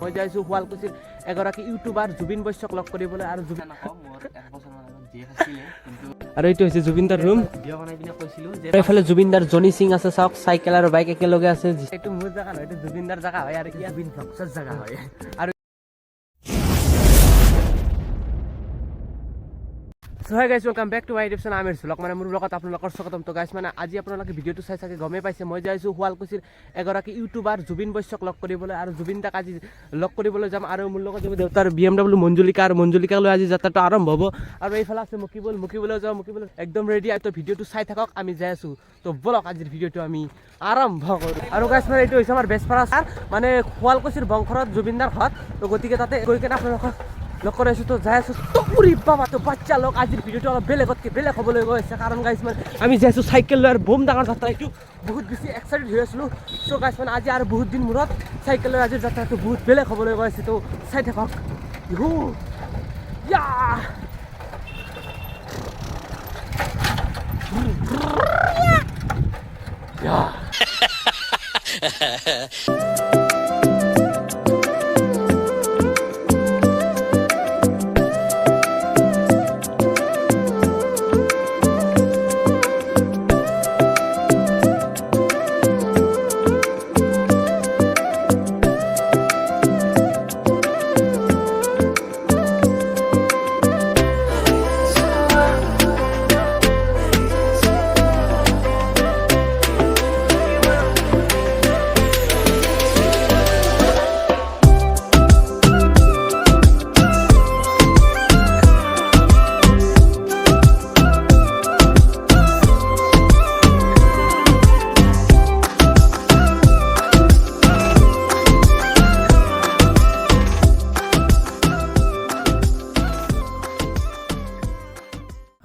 মই যাইছোঁ শুৱালকুছিৰ এগৰাকী ইউটিউবাৰ জুবিন বৈশ্যক লগ কৰিবলৈ আৰু জুবিন নকওঁ, মোৰ এক বছৰমান আগত জীয়েক আছিলে, কিন্তু আৰু এইটো হৈছে জুবিনদাৰ ৰুম। ভিডিঅ' বনাই পিনে কৈছিলোঁ যে আৰু এইফালে জুবিনদাৰ জনী সিং আছে, চাওক, চাইকেল আৰু বাইক একেলগে আছে। এইটো মোৰ জেগা নহয়, এইটো জুবিনদাৰ জেগা হয় আৰু ইয়াত জুবিন ভ্লগছৰ জেগা হয়। আৰু so hi guys, welcome back to my YouTube channel Aamir vlog. মানে মোৰ ব্লগত আপোনালোকৰ স্বাগতম। তো গাইছ, মানে আজি আপোনালোকে ভিডিঅ'টো চাই চাগে গমেই পাইছে, মই যাই আছোঁ শুৱালকুছিৰ এগৰাকী ইউটিউবাৰ জুবিন বৈশ্যক লগ কৰিবলৈ আৰু জুবিন দাক আজি লগ কৰিবলৈ যাম। আৰু মোৰ লগত যাব দেউতাৰ BMW Manjulika আৰু মঞ্জুলিকা লৈ আজি যাত্ৰাটো আৰম্ভ হ'ব। আৰু এইফালে আছে মকিবুল, মকিবুলৈ যাওঁ, মকিবুল একদম ৰেডি। আৰু তো ভিডিঅ'টো চাই থাকক, আমি যাই আছোঁ। তো ব'লক, আজিৰ ভিডিঅ'টো আমি আৰম্ভ কৰোঁ। আৰু গাইছ, মানে এইটো হৈছে আমাৰ বেজপাৰা ছাৰ, মানে শুৱালকুছিৰ বংশৰত জুবিনদাৰ ঘৰ। তো গতিকে তাতে গৈ কেনে আপোনালোকক লগ কৰি আছোঁ। তো যাই আছোঁ। তো উৰি বাবা, তো বাচ্চা লগ, আজিৰ ভিডিঅ'টো অলপ বেলেগতকৈ বেলেগ হ'বলৈ গৈ আছে, কাৰণ গাইছ, মানে আমি যাই আছোঁ চাইকেল লৈ আৰু বম ডাঙৰ যাত্ৰা। এইটো বহুত বেছি এক্সাইটেড হৈ আছিলোঁ। চ' গাইছ, মানে আজি আৰু বহুত দিন মূৰত চাইকেল লৈ আজিৰ যাত্ৰাটো বহুত বেলেগ হ'বলৈ গৈ আছে। তো চাই থাকক। ইহু ইয়া ইয়া।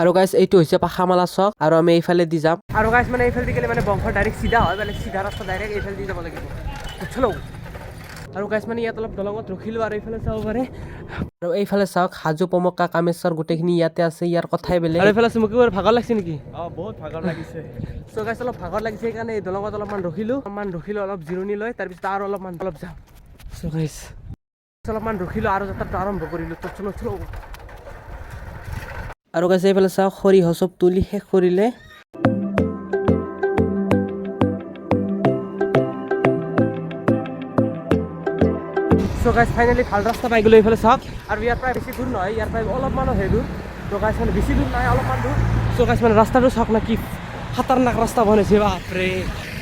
আৰু গাইছ, এইটো হৈছে পাখামালা চক আৰু আমি এইফালে দি যাম। আৰু গাইছ, মানে এইফালে দি গ'লে মানে বংশৰ ডাইৰেক্ট চিধা হয়, মানে চিধা ৰাস্তা, ডাইৰেক্ট এইফালে দি যাব লাগিব। তো চলো। আৰু গাইছ, মানে ইয়াত অলপ দলঙত ৰখিলোঁ আৰু এইফালে চাব পাৰে। আৰু এইফালে চাওক, হাজো, পমকা, কামেশ্বৰ গোটেইখিনি ইয়াতে আছে, ইয়াৰ কথাই বেলেগ। আৰু এইফালে আছে মোক। ভাগৰ লাগিছে নেকি? অঁ, বহুত ভাগৰ লাগিছে। চ' গাইছ, অলপ ভাগৰ লাগিছে, সেইকাৰণে এই দলঙত অলপমান ৰখিলোঁ, অলপ জিৰণি লৈ তাৰপিছত আৰু অলপমান অলপ যাম। চ' গাইছ, অলপমান ৰখিলোঁ আৰু যাত্ৰাটো আৰম্ভ কৰিলোঁ। তো চলো চলো। আৰু গাইছ, এইফালে চাওক, সৰিয়হ চব তুলি শেষ কৰিলে। চ' গাইছ, ফাইনেলি ভাল ৰাস্তা পাই গ'লো। এইফালে চাওক, আৰু ইয়াৰ পৰা বেছি দূৰ নহয়, ইয়াৰ পৰা অলপমানো হে দূৰ। ত' গাইছ, মানে বেছি দূৰ নাই, অলপমান দূৰ। চ' গাইছ, মানে ৰাস্তাটো চাওক না, কি খাতাৰনাক ৰাস্তা বনাইছে, বাপৰে,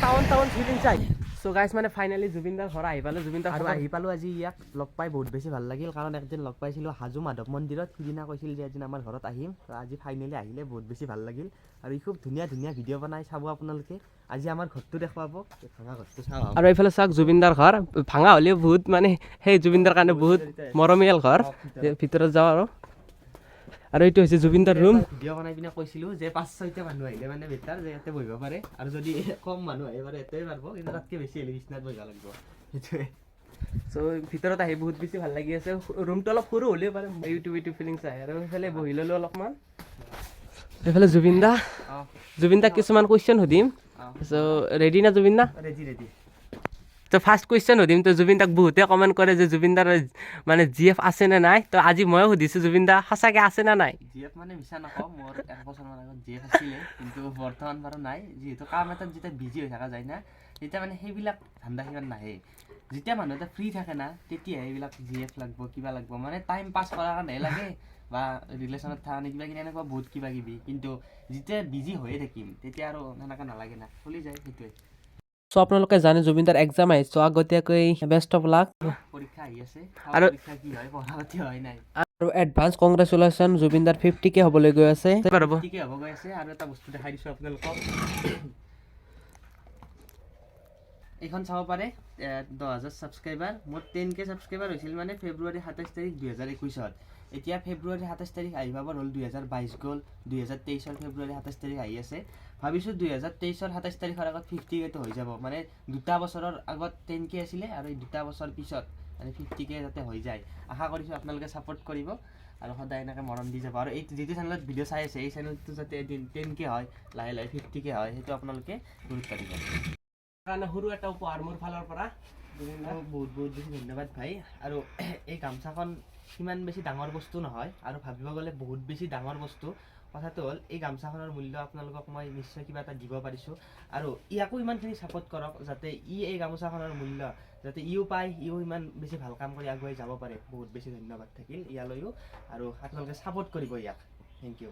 টাউন টাউন ফিলিং চাই। চ' গাইছ, মানে ফাইনেলি জুবিনদাৰ ঘৰ আহি পালোঁ। জুবিনদাৰ আৰু ঘৰ আহি পালোঁ। আজি ইয়াক লগ পাই বহুত বেছি ভাল লাগিল, কাৰণ একদিন লগ পাইছিলোঁ হাজো মাধৱ মন্দিৰত, সিদিনা কৈছিল যে এদিন আমাৰ ঘৰত আহিম। তো আজি ফাইনেলি আহিলে, বহুত বেছি ভাল লাগিল। আৰু ই খুব ধুনীয়া ধুনীয়া ভিডিঅ' বনাই, চাব আপোনালোকে। আজি আমাৰ ঘৰটো দেখুৱাব, এই ভাঙা ঘৰটো চাওঁ। আৰু এইফালে চাওক, জুবিনদাৰ ঘৰ ভাঙা হ'লেও বহুত মানে সেই জুবিনদাৰ কাৰণে বহুত মৰমীয়াল ঘৰ। ভিতৰত যাওঁ আৰু আৰু এইটো হৈছে জুবিনদাৰ ৰুম। ভিডিঅ' বনাই পিনে কৈছিলোঁ যে পাঁচ ছয়টা মানুহ আহিলে মানে বেটাৰ যে ইয়াতে বহিব পাৰে, আৰু যদি কম মানুহ আহে পাৰে ইয়াতে পাৰিব, কিন্তু তাতকৈ বেছি আহিলে বিচনাত বহিব লাগিব, সেইটোৱে। চ' ভিতৰত আহি বহুত বেছি ভাল লাগি আছে। ৰুমটো অলপ সৰু হ'লেও পাৰে ইউটিউব ইউটিউব ফিলিংছ আহে। আৰু সেইফালে বহি ল'লোঁ অলপমান। এইফালে জুবিন দা। জুবিন দাক কিছুমান কুৱেশ্যন সুধিম। চ' ৰেডি না জুবিন দা? Ready, ready. তো ফাৰ্ষ্ট কুৱেশ্যন সুধিম। তো জুবিন দাক বহুতে কমেণ্ট কৰে যে জুবিন দাৰ মানে জি এফ আছে নে নাই। তো আজি ময়ো সুধিছোঁ, জুবিন দা সঁচাকৈ আছে নে নাই? জি এফ মানে মিছা নকওঁ, মোৰ এক বছৰমান আগত জি এফ আছিলে, কিন্তু বৰ্তমান বাৰু নাই। যিহেতু কাম এটাত যেতিয়া বিজি হৈ থকা যায় না, তেতিয়া মানে সেইবিলাক ধান্দা সিমান নাহে। যেতিয়া মানুহ এটা ফ্ৰী থাকে না, তেতিয়াহে এইবিলাক জি এফ লাগব, কিবা লাগব, মানে টাইম পাছ কৰাৰ কাৰণেহে লাগে বা ৰিলেশ্যনত থকা কাৰণে কিবা কিবি এনেকুৱা বহুত কিবা কিবি। কিন্তু যেতিয়া বিজি হৈয়ে থাকিম, তেতিয়া আৰু সেনেকৈ নালাগে না, চলি যায়, সেইটোৱে। চ' আপোনালোকে জানে জুবিনদাৰ এক্সাম আহিছে, চ' আগতীয়াকৈ বেষ্ট অফ লাক। পৰীক্ষা আহি আছে। আৰু- পৰীক্ষা কি হয়, পঢ়া পাতি হয় নাই। আৰু এডভান্স কংগ্ৰেচুলেশ্যন, জুবিনদাৰ 50K হ'বলৈ গৈ আছে। ঠিকে হ'ব গৈ আছে। আৰু এটা বস্তু দেখাই দিছোঁ আপোনালোকক, এইখন চাব পাৰে, 10,000 ছাবস্ক্ৰাইবাৰ। মোৰ 10K subscriber হৈছিল মানে ফেব্ৰুৱাৰী 27 তাৰিখ 2021ত। এতিয়া ফেব্ৰুৱাৰী 27 তাৰিখ আহি পাবৰ হ'ল, 2022 গ'ল, 2023ৰ ফেব্ৰুৱাৰী 27 তাৰিখ আহি আছে। ভাবিছোঁ 2023ৰ 27 তাৰিখৰ আগত 50কেটো হৈ যাব। মানে দুটা বছৰৰ আগত 10K আছিলে আৰু এই দুটা বছৰ পিছত মানে 50K যাতে হৈ যায়। আশা কৰিছোঁ আপোনালোকে ছাপোৰ্ট কৰিব আৰু সদায় এনেকৈ মৰম দি যাব। আৰু এই যিটো চেনেলত ভিডিঅ' চাই আছে, এই চেনেলটো যাতে এদিন 10K হয়, লাহে লাহে 50K হয়, সেইটো আপোনালোকে গুৰুত্ব দিব। কাৰণে সৰু এটা উপহাৰ মোৰ ফালৰ পৰা। বহুত বহুত বেছি ধন্যবাদ ভাই। আৰু এই গামোচাখন সিমান বেছি ডাঙৰ বস্তু নহয়, আৰু ভাবিব গ'লে বহুত বেছি ডাঙৰ বস্তু। কথাটো হ'ল, এই গামোচাখনৰ মূল্য আপোনালোকক মই নিশ্চয় কিবা এটা দিব পাৰিছোঁ, আৰু ইয়াকো ইমানখিনি ছাপোৰ্ট কৰক যাতে ই এই গামোচাখনৰ মূল্য যাতে ইও পায়, ইও ইমান বেছি ভাল কাম কৰি আগুৱাই যাব পাৰে। বহুত বেছি ধন্যবাদ থাকিল ইয়ালৈও, আৰু আপোনালোকে ছাপোৰ্ট কৰিব ইয়াক। Thank U.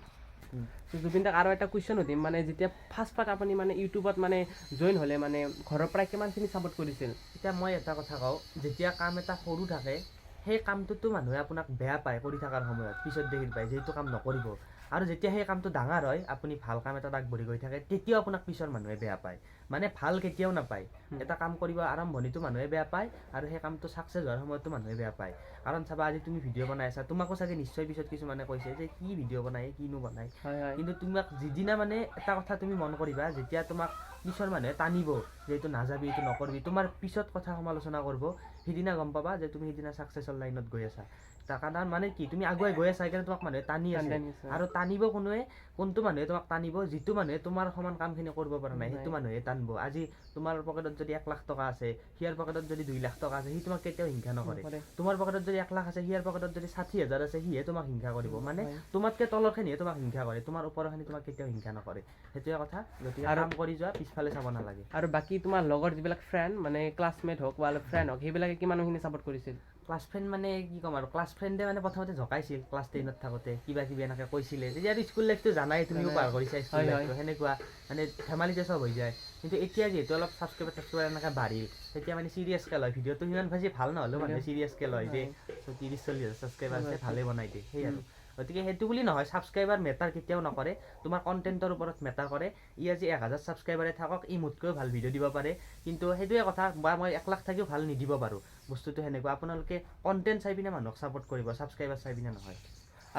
Zubeen দাক আৰু এটা কুৱেশ্যন সুধিম, মানে যেতিয়া ফাৰ্ষ্ট ফাৰ্ষ্ট আপুনি মানে ইউটিউবত মানে জইন হ'লে, মানে ঘৰৰ পৰাই কিমানখিনি ছাপোৰ্ট কৰিছিল? এতিয়া মই এটা কথা কওঁ, যেতিয়া কাম এটা সৰু থাকে, সেই কামটোতো মানুহে আপোনাক বেয়া পায় কৰি থকাৰ সময়ত, পিছত দেখি পায় যে এইটো কাম নকৰিব। আৰু যেতিয়া সেই কামটো ডাঙৰ হয়, আপুনি ভাল কাম এটাত আগবাঢ়ি গৈ থাকে, তেতিয়াও আপোনাক পিছৰ মানুহে বেয়া পায়। মানে ভাল কেতিয়াও নাপায়। এটা কাম কৰিব আৰম্ভণিতো মানুহে বেয়া পায়, আৰু সেই কামটো ছাকচেছ হোৱাৰ সময়তো মানুহে বেয়া পায়। কাৰণ চাবা, আজি তুমি ভিডিঅ' বনাই আছা, তোমাকো চাগে নিশ্চয় পিছত কিছুমানে কৈছে যে কি ভিডিঅ' বনায়, কিনো বনায়। হয় হয় কিন্তু তোমাক যিদিনা, মানে এটা কথা তুমি মন কৰিবা, যেতিয়া তোমাক পিছৰ মানুহে টানিব যে এইটো নাযাবি, এইটো নকৰিবি, তোমাৰ পিছত কথা সমালোচনা কৰিব, সিদিনা গম পাবা যে তুমি সিদিনা ছাকচেছৰ লাইনত গৈ আছা। তাৰ কাৰণ মানে কি, তুমি আগুৱাই গৈ আছা, সেইকাৰণে তোমাক মানুহে টানি আছে। টানি আছে। আৰু টানিব কোনোৱে, কোনটো মানুহে তোমাক টানিব? যিটো মানুহে তোমাৰ সমান কামখিনি কৰিব পৰা নাই, সেইটো মানুহে টানিব। আজি তোমাৰ পকেটত যদি 1 লাখ টকা আছে, সিয়াৰ পকেটত যদি 2 লাখ টকা আছে, সি তোমাক কেতিয়াও হিংসা নকৰে। নকৰে। তোমাৰ পকেটত যদি 1 লাখ আছে, সিয়াৰ পকেটত যদি 60 হাজাৰ আছে, সিহে তোমাক হিংসা কৰিব। মানে তোমাতকে তলৰখিনিহে তোমাক হিংসা কৰে, তোমাৰ ওপৰখিনি তোমাক কেতিয়াও হিংসা নকৰে। সেইটোৱে কথা। গতিকে কাম কৰি যোৱা, পিছফালে চাব নালাগে। আৰু বাকী তোমাৰ লগৰ যিবিলাক ফ্ৰেণ্ড, মানে ক্লাছমেট হওক বা ফ্ৰেণ্ড হওক, সেইবিলাকে কিমানখিনি ছাপোৰ্ট কৰিছিল? ক্লাছ ফ্ৰেণ্ড মানে কি ক'ম আৰু, ক্লাছ ফ্ৰেণ্ডে মানে প্ৰথমতে জকাইছিল। ক্লাছ 10ত থাকোঁতে কিবা কিবি এনেকৈ কৈছিলে। তেতিয়া আৰু স্কুল লাইফটো জানাই, তুমিও পাৰ কৰিছা স্কুল লাইফটো, সেনেকুৱা মানে ধেমালিতে চব হৈ যায়। কিন্তু এতিয়া যিহেতু অলপ ছাবস্ক্ৰাইবাৰ ছাবস্ক্ৰাইবাৰ এনেকৈ বাঢ়িল, তেতিয়া মানে চিৰিয়াছকৈ লয়। ভিডিঅ'টো সিমান বেছি ভাল নহ'লেও মানুহে চিৰিয়াছকৈ লয় যে 30-40 হাজাৰ ছাবস্ক্ৰাইবাৰ আছে, ভালে বনাই দিয়ে, সেই আৰু। গতিকে সেইটো বুলি নহয়, ছাবস্ক্ৰাইবাৰ মেটাৰ কেতিয়াও নকৰে, তোমাৰ কণ্টেণ্টৰ ওপৰত মেটাৰ কৰে। ই আজি 1000 ছাবস্ক্ৰাইবাৰে থাকক, ই মোতকৈও ভাল ভিডিঅ' দিব পাৰে। কিন্তু সেইটোৱে কথা, বা মই 1 লাখ থাকিও ভাল নিদিব পাৰোঁ। বস্তুটো সেনেকুৱা, আপোনালোকে কণ্টেণ্ট চাই পিনে মানুহক ছাপোৰ্ট কৰিব, ছাবস্ক্ৰাইবাৰ চাই পিনে নহয়।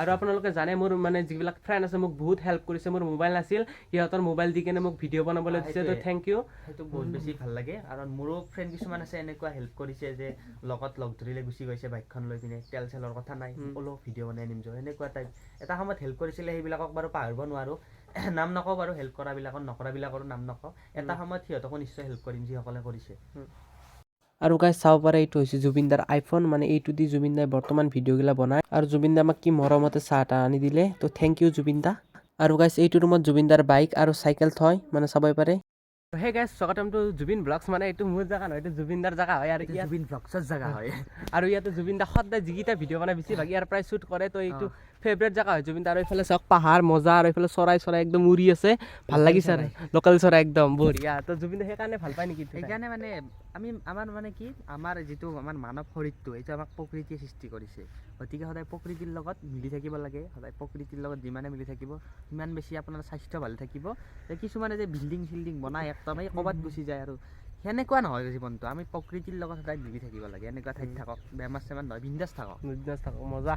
আৰু আপোনালোকে জানে, মোৰ মানে যিবিলাক ফ্ৰেণ্ড আছে, মোক বহুত হেল্প কৰিছে। মোৰ মোবাইল নাছিল, সিহঁতৰ মোবাইল দি কেনে মোক ভিডিঅ' বনাবলৈ দিছে, তো thank U. সেইটো বহুত বেছি ভাল লাগে, কাৰণ মোৰো ফ্ৰেণ্ড কিছুমান আছে, এনেকুৱা হেল্প কৰিছে যে লগত লগ ধৰিলে গুচি গৈছে বাইকখন লৈ পিনে, তেল চেলৰ কথা নাই, অলপ ভিডিঅ' বনাই আনিম যোৱা, সেনেকুৱা টাইপ। এটা সময়ত হেল্প কৰিছিলে, সেইবিলাকক বাৰু পাহৰিব নোৱাৰোঁ। নাম নকওঁ বাৰু হেল্প কৰাবিলাকৰ, নকৰাবিলাকৰো নাম নকওঁ। এটা সময়ত সিহঁতকো নিশ্চয় হেল্প কৰিম, যিসকলে কৰিছে। আৰু গাইজ, চাব পাৰে, এইটো হৈছে জুবিন দাৰ আইফোন। মানে এইটো দি জুবিন দাই বৰ্তমান ভিডিঅ'গিলা বনায়। আৰু জুবিন দা আমাক কি মৰমতে চাহ এটা আনি দিলে, তো thank U Zubeen দা। আৰু গাইজ, এইটো ৰুমত জুবিন দাৰ বাইক আৰু চাইকেল থয়, মানে চাবই পাৰে। হে গাইজ, স্বাগতম টু জুবিন ব্লগছ। মানে এইটো মোৰ জেগা নহয়, এইটো জুবিন দাৰ জেগা হয়। আৰু ইয়াত জুবিন ব্লগছৰ জেগা হয়। আৰু ইয়াতে জুবিন দা সদায় যিকেইটা ভিডিঅ' বনায়, বেছিভাগ ইয়াৰ পৰাই শ্বুট কৰে। তো এইটো ফেভৰেট জেগা হয় জুবিন দা। আৰু এইফালে চাওক, পাহাৰ মজা, আৰু এইফালে চৰাই চৰাই একদম উৰি আছে, ভাল লাগিছে। আৰু লোকেল চৰাই একদম বঢ়িয়া। তো জুবিন দা সেইকাৰণে ভাল পায় নেকি এইটো ঠাই? সেইকাৰণে মানে আমি আমাৰ মানে কি, আমাৰ যিটো আমাৰ মানৱ শৰীৰটো, এইটো আমাক প্ৰকৃতিয়ে সৃষ্টি কৰিছে। গতিকে সদায় প্ৰকৃতিৰ লগত মিলি থাকিব লাগে। সদায় প্ৰকৃতিৰ লগত যিমানে মিলি থাকিব, সিমান বেছি আপোনাৰ স্বাস্থ্য ভালে থাকিব। যে কিছুমানে যে বিল্ডিং চিল্ডিং বনাই একদম এই ক'ৰবাত গুচি যায়, আৰু সেনেকুৱা নহয় জীৱনটো। আমি প্ৰকৃতিৰ লগত সদায় মিলি থাকিব লাগে। এনেকুৱা ঠাইত থাকক, বেমাৰ চেমাৰ নহয়, বিন্দাছ থাকক। বিন্দাছ থাকক, মজা।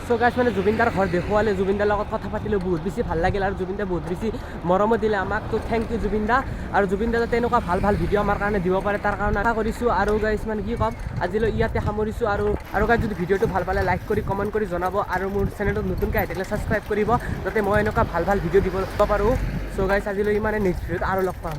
চ' গাইজ, মানে জুবিন দাৰ ঘৰ দেখুৱালে, জুবিন দাৰ লগত কথা পাতিলোঁ, বহুত বেছি ভাল লাগিল। আৰু জুবিন দাই বহুত বেছি মৰমো দিলে আমাক। তো thank U Zubeen দা। আৰু জুবিন দা যাতে এনেকুৱা ভাল ভাল ভিডিঅ' আমাৰ কাৰণে দিব পাৰে, তাৰ কাৰণে আশা কৰিছোঁ। আৰু গাইজ, মানে কি ক'ম, আজিলৈ ইয়াতে সামৰিছোঁ। আৰু গাইজ, যদি ভিডিঅ'টো ভাল পালে লাইক কৰি কমেণ্ট কৰি জনাব, আৰু মোৰ চেনেলটোত নতুনকৈ আহি থাকিলে ছাবস্ক্ৰাইব কৰিব, যাতে মই এনেকুৱা ভাল ভাল ভিডিঅ' দিব পাৰোঁ। চ' গাইজ, আজিলৈ ইমানে। নেক্সট ভিডিঅ'ত আৰু লগ পাম।